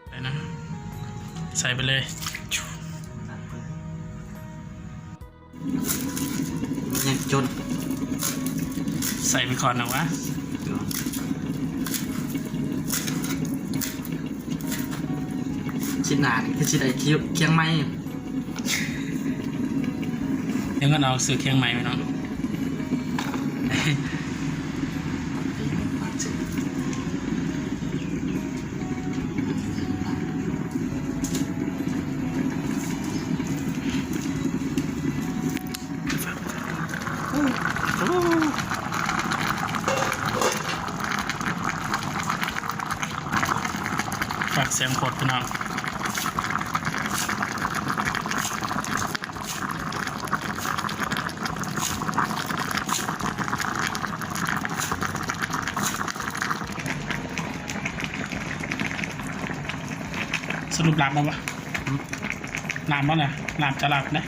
ໄປນະ ໃສ່ໄປເລີຍ. ຍັງຈົນ ໃສ່ໄປກ່ອນນະວະ. ຊິນານີ້ຄືຊິໄດ້ຄຽງໃໝ່. ເດີເງິນອອກຊື້ຄຽງໃໝ່ໄວ້ເນາະ. ປາກສຽງໂຄດ ພີ່ນ້ອງ. ສະຫຼຸບລາບບໍ່ວະ? ອືມ ລາບບໍ່ນະ? ລາບຈະລາບນະ.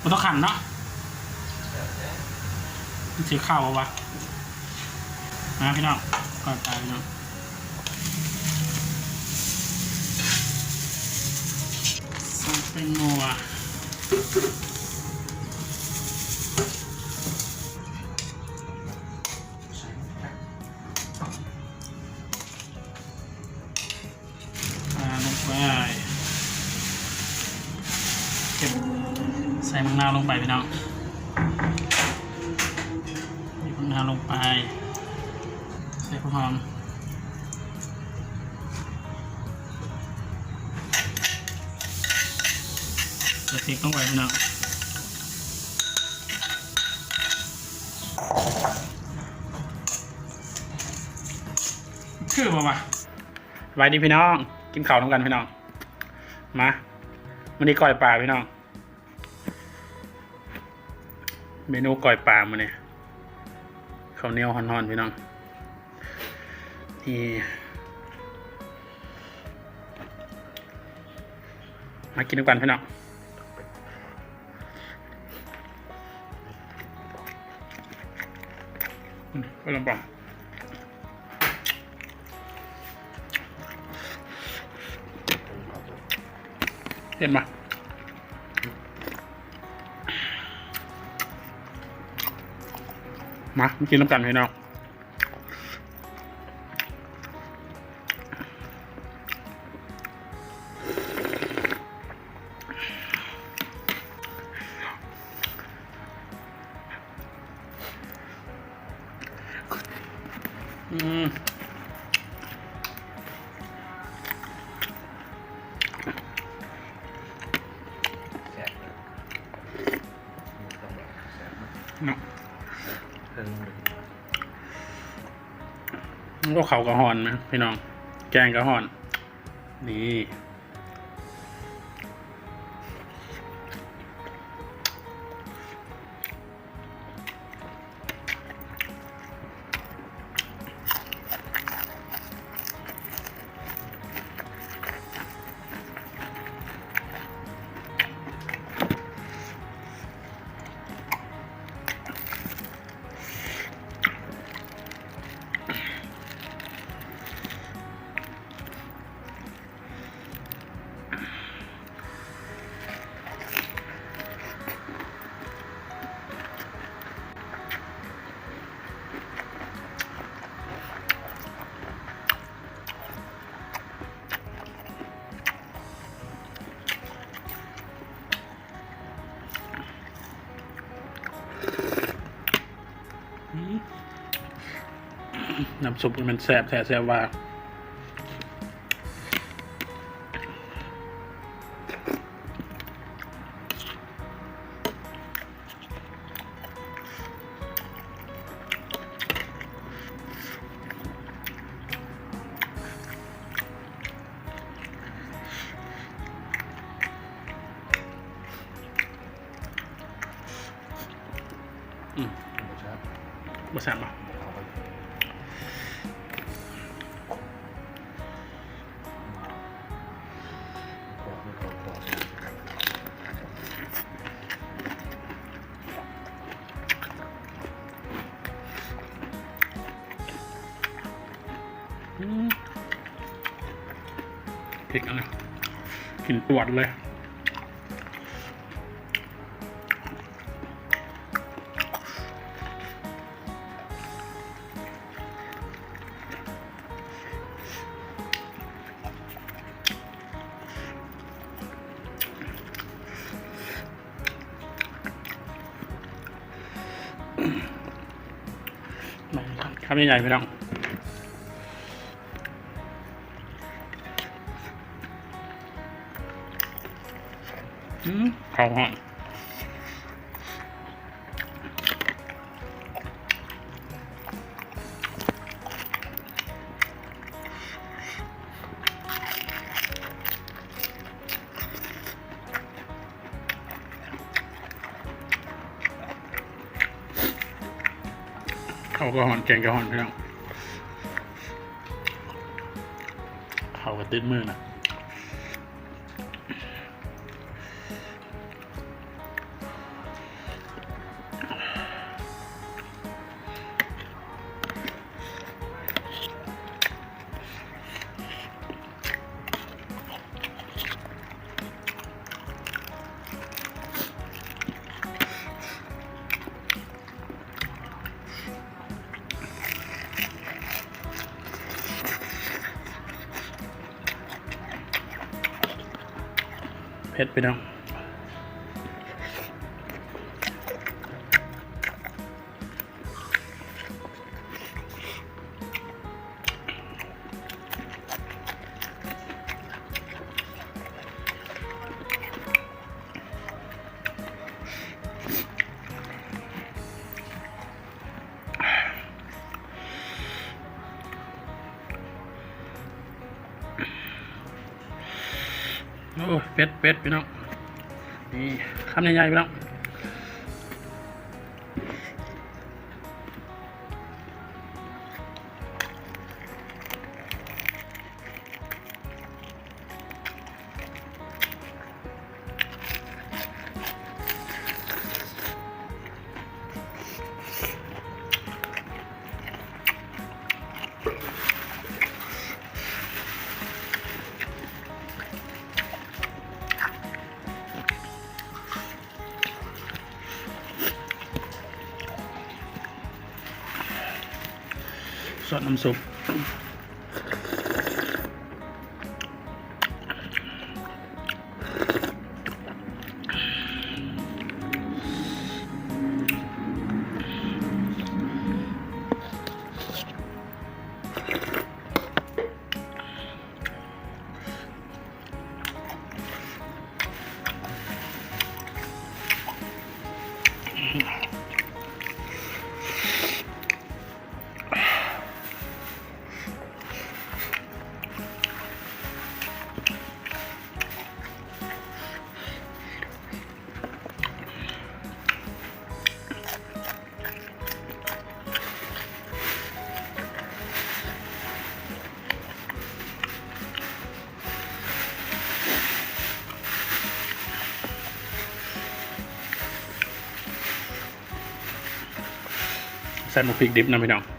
ບໍ່ຕ້ອງຂັນເນາະ ມັນຊິເຂົ້າບໍ່ວະ? ມາພີ່ນ້ອງ ກ່ອນຕາຍເນາະ ໃສ່ແປ້ງນົວ ອ່າ ລົງໄປ ເກັບ ໃສ່ໝາກນາວລົງໄປພີ່ນ້ອງ ໝາກນາວລົງໄປ ໃສ່ຫົວຫອມ ໃສ່ພຣິກລົງໄປພີ່ນ້ອງ ຄືບໍ່ວະ? ສະບາຍດີພີ່ນ້ອງ ກິນເຂົ້ານຳກັນພີ່ນ້ອງ ມາ ມື້ນີ້ກ້ອຍປາພີ່ນ້ອງ ເມນູກ້ອຍປາມື້ນີ້ ເຂົ້າໜຽວຮ້ອນໆ ພີ່ນ້ອງ ນີ້ ມາກິນນຳກັນພີ່ນ້ອງ ອືມ ເບິ່ງລຳບາ ເຫັນບໍ່? ມາ ມາກິນນຳກັນພີ່ນ້ອງ. ອືມ ແຊບເນາະ ເນາະ ໂອ້ ເຂົ້າກໍຮ້ອນນະພີ່ນ້ອງ ແກງກໍຮ້ອນ ນີ້. ອືມ ນ້ຳຊຸບນີ້ມັນແຊບແທ້ແຊບວ່າ. ອືມ ແຊບ ບໍ່ແຊບບໍ່? ອືມ ພິກອັນນີ້ ກິນຕວດເລີຍ. ຄຳໃຫຍ່ໆ ພີ່ນ້ອງ. ອືມ ເຂົ້າຮ້ອນ. ເຂົ້າກໍຮ້ອນ ແກງກໍຮ້ອນ ພີ່ນ້ອງ. ເຂົ້າກໍຕິດມືນະ. ເຜັດ ພີ່ນ້ອງ. ໂອ້ຍ ເຜັດ ເຜັດ ພີ່ນ້ອງ. ນີ້ ຄຳໃຫຍ່ໆ ພີ່ນ້ອງ. ຊອດນ້ຳຊຸບ. ໃສ່ໝາກພິກດິບນຳ ພີ່ນ້ອງ. ອ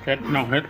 ເຜັດ ນ້ອງເຜັດ.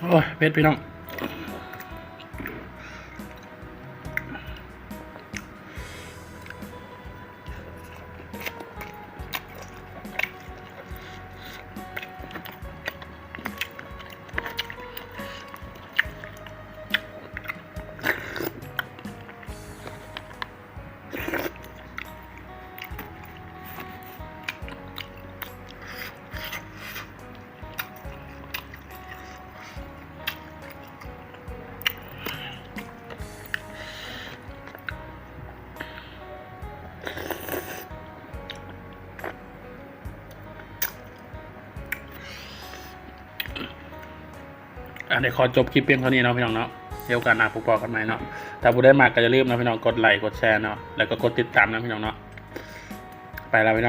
ໂອ້ຍ ເຜັດ ພີ່ນ້ອງ. ອັນນີ້ຂໍຈົບຄລິບພຽງເທົ່ານີ້ເນາະ ພີ່ນ້ອງເນາະ. ດຽວໂອກາດໜ້າພົບພໍ້ກັນໃໝ່ເນາະ. ຖ້າຜູ້ໃດມັກກໍຢ່າລືມເນາະ ພີ່ນ້ອງ, ກົດໄລ ກົດແຊເນາະ ແລ້ວກໍກົດຕິດຕາມນຳ ພີ່ນ້ອງເນາະ. ໄປແລ້ວ ພີ່ນ້ອງ.